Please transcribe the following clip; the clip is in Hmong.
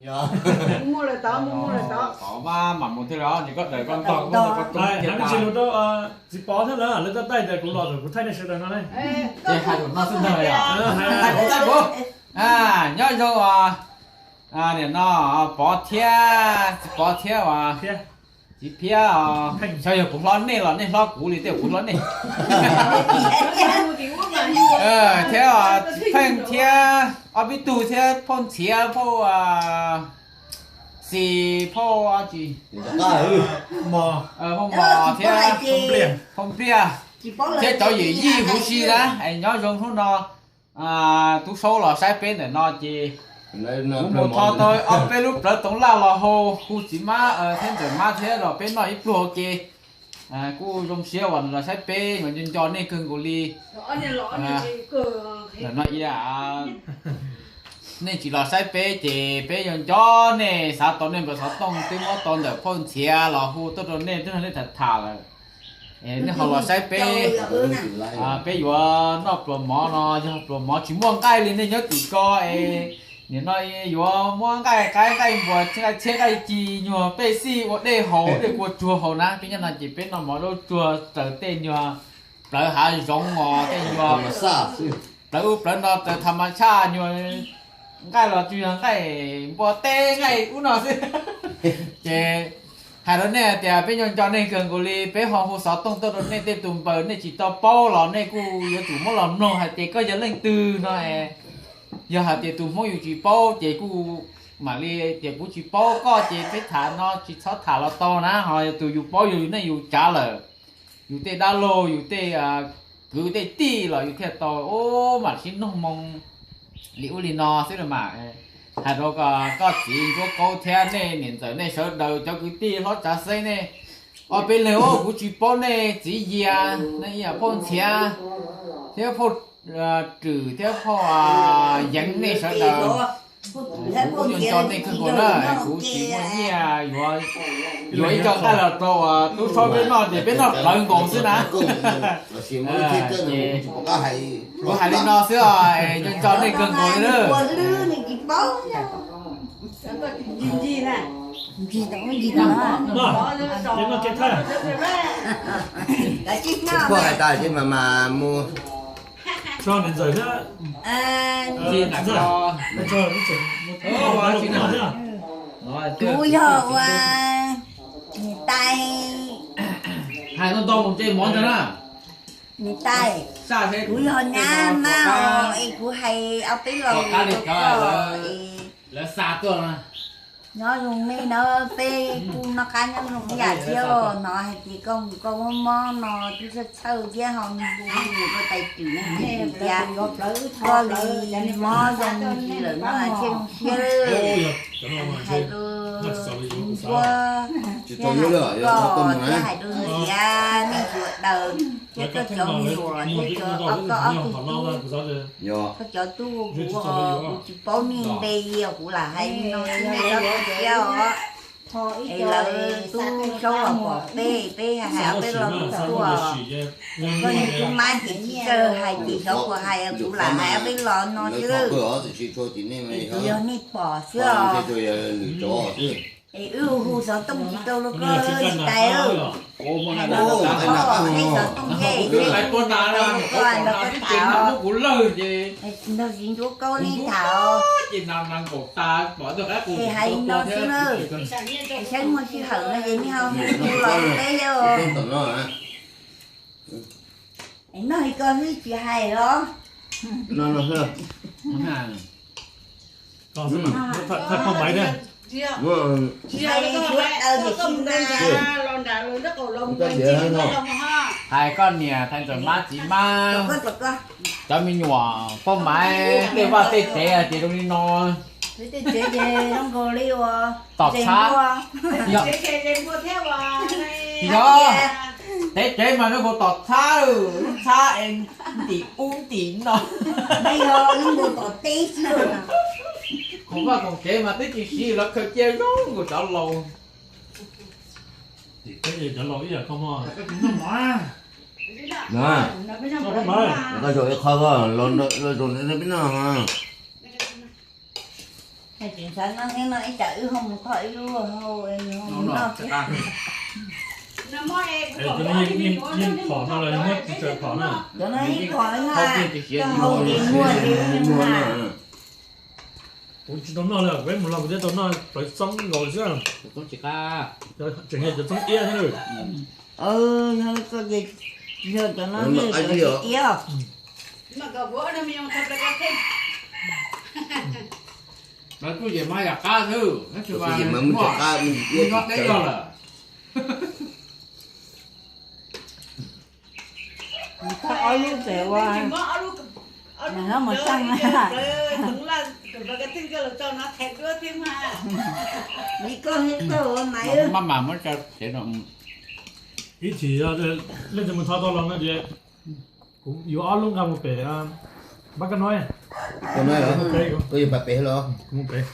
Mus mus lawm tod, mus mus lawm tod. Tod mas mam mus thiab los, ces koj daws koj ntog koj ntog koj tub kiag tas. Hais lus rau txiv Pov thiab lawv, lawv tuaj taij tias kuv los thaum kuv thaij nej sawv daws no ne. Ces hais lus no xwb ntag yom. Taij kuv, taij kuv. Nyob zoo os, nim no Pov thiab txiv Pov thiab os, txiv Phiab os, xyov yog kuv hlob nej los nej hlob kuv li tej kuv hlob nej. Thiab txiv Pheej thiab ob peb tug thiab phauj Ntxhiav, phauj Xis, phauj tsis, phauj Mos thiab phauj Npliaj thiab cov yawm yij huv si na, es nyob zoo hnub no Tub Saub los saib peb ntawm no ces kuv mus tho tau ob peb lub plawv toov laj los hau hu txiv mab thiab ntxawm mab thiab los peb noj ib pluag ua ke. Kuj zoo siab uas los saib peb, nco nco nej kawg nkaus li. Ntawm no nej tsis los saib peb ces peb yuav nco nej, xav tau nej npawb xov tooj twb muab tau ntawm phauj Ntxhiav los hu tuaj rau nej, twb nrog nej tham tham lawm. Nej ho los saib peb, peb yuav noj pluas mov no yog pluas mov tsis muaj nqaij li nej nyob tim ko es nim no yuav muab nqaij qaib nqaij npua nqaij txhiab nqaij ci nyuag pej xij ua dej haus dej kua tsuag haus na, peb nyob no ces peb noj mov zaub tsuag raws tej nyuag plawv hav zoov os, tej nyuag plawv ub plawv no raws tham mas tshaj nyuag nqaij los tsuas yog nqaij npua teb nqaij ub no xwb. Ces hais rau nej hais tias peb nco nco nej kawg nkaus li, peb ho hu xov tooj tuaj rau nej tej tus npawb nej tsis tau paub los nej kuj yuav tsum muab los mloog hais tias koj yog leej twg no. Yog hais tias tus Hmoob yus tsis paub ces kuj mam li tias kuv tsis paub koj ces peb tham no tsis txhob tham los tau na, ho yog tus yus paub yus nej yus tsav lawm, yus tej dab laug yus tej kwv tej tij los yus thiaj tau ub mam sib noog moo li ub li no xwb los mas. Hais rau koj txiv Ntsuab Kaub thiab nej niam ntxawm nej sawv daws cov kwv tij hlob tsav xeeb nej ob peb leeg, kuv tsis paub nej txiv Yias, nej ib yam phauj Ntxhiav thiab phauj Rwm thiab phauj Yeev nej sawv daws. Kuv nco nco nej kawg nkaus na, kuv tsis muaj nyiaj yuav ib co nqaij los rau Tub Saub peb noj ces peb noj plawv nkaus xwb na. Kuv hais li no xwb os, nco nco nej kawg nkaus li na. Kuv hais tas ces mas mas mus. Kuv yog ua niam tais, niam tais, kuv yog nyab mab os, es kuv hais ob peb lo lus rau koj es nyob zoo nej na, peb kuj noj qab nyob zoo ib yam thiab os. Hnov hais tias koj mus koj muab mob no twb txhawj txhawj thiab ho mus hu hu rau tais Rwm ne, tais Rwm tias koj li mob zoo li lawm no thiaj zoo siab. Hais rau Ntsuab, thiab hais rau koj, thiab hais rau Ntxhiav, nej sawv daws, thiab koj cov me nyuam, thiab koj ob tug tub, koj cov tub kuv, kuv tsis paub nej npe li os, kuv lam hais li no xwb nej txhob tu siab os. Es lawv Tub Saub los pom peb, peb hais ob peb lo lus tuaj. Koj niag tub mab ces tsis txawj hais ces xyov puas hais, kuv lam hais ob peb lo no xwb. Es kuv yog nej pom xwb os. Es wb hu xov tooj tsis tau rau koj niam tais. Hais no rau koj, nej xov tooj thiab, koj nrog koj tham os. Nrog txiv Ntsuab Kaub nej tham os. Es hais li no xwb na. Saib muaj sij hawm no ces nej ho hu los rau peb os. Es noj li ko xwb tsis hais los? Hais suav daws ces tsis na. Hais koj niam, hais ntxawm mab txiv mab, cov me nyuam, poj maiv, tej vaj tej tsev hais tias zoo li no. Tom txhab. Yog, tev tsev mas zoo nkaus tom txhab, lub txhab es ntim ub ntim no. Khoom vaj khoom tsev mas twb tsis siv los khaws cia zoo nkaus cov laus. Koj zaum ib qho koj los peb noj. Tseem xav noj thiab no ib tsam wb ho mus thoj ib lub hau noj thiab. Cov no yeej phom no los yog muab tsis tsaws phom na? Cov no yeej phom na, koj hau ces muag ces muag na. Kuv tsis tau noj li, kuv ib mus los kuv thiaj tau noj plawv txoob nkaus xwb. Tseem yog cov txoob iab thiab. Yog koj ces yog cov no thiaj li iab. Mas kuj ces mas yam qab xwb, tab sis mas muaj cov qab muaj cov iab no deb zog lawm. Thaj ob lub pem ua, hnub mus txaj. Li koj thiab koj ua mas maj mam muab tso no. Ib chim leej twg mus thov tau los no ces kuv yuav ob lub nqa mus pem Npab Kab Noib. Koj yuav pem los? Kuv mus pem.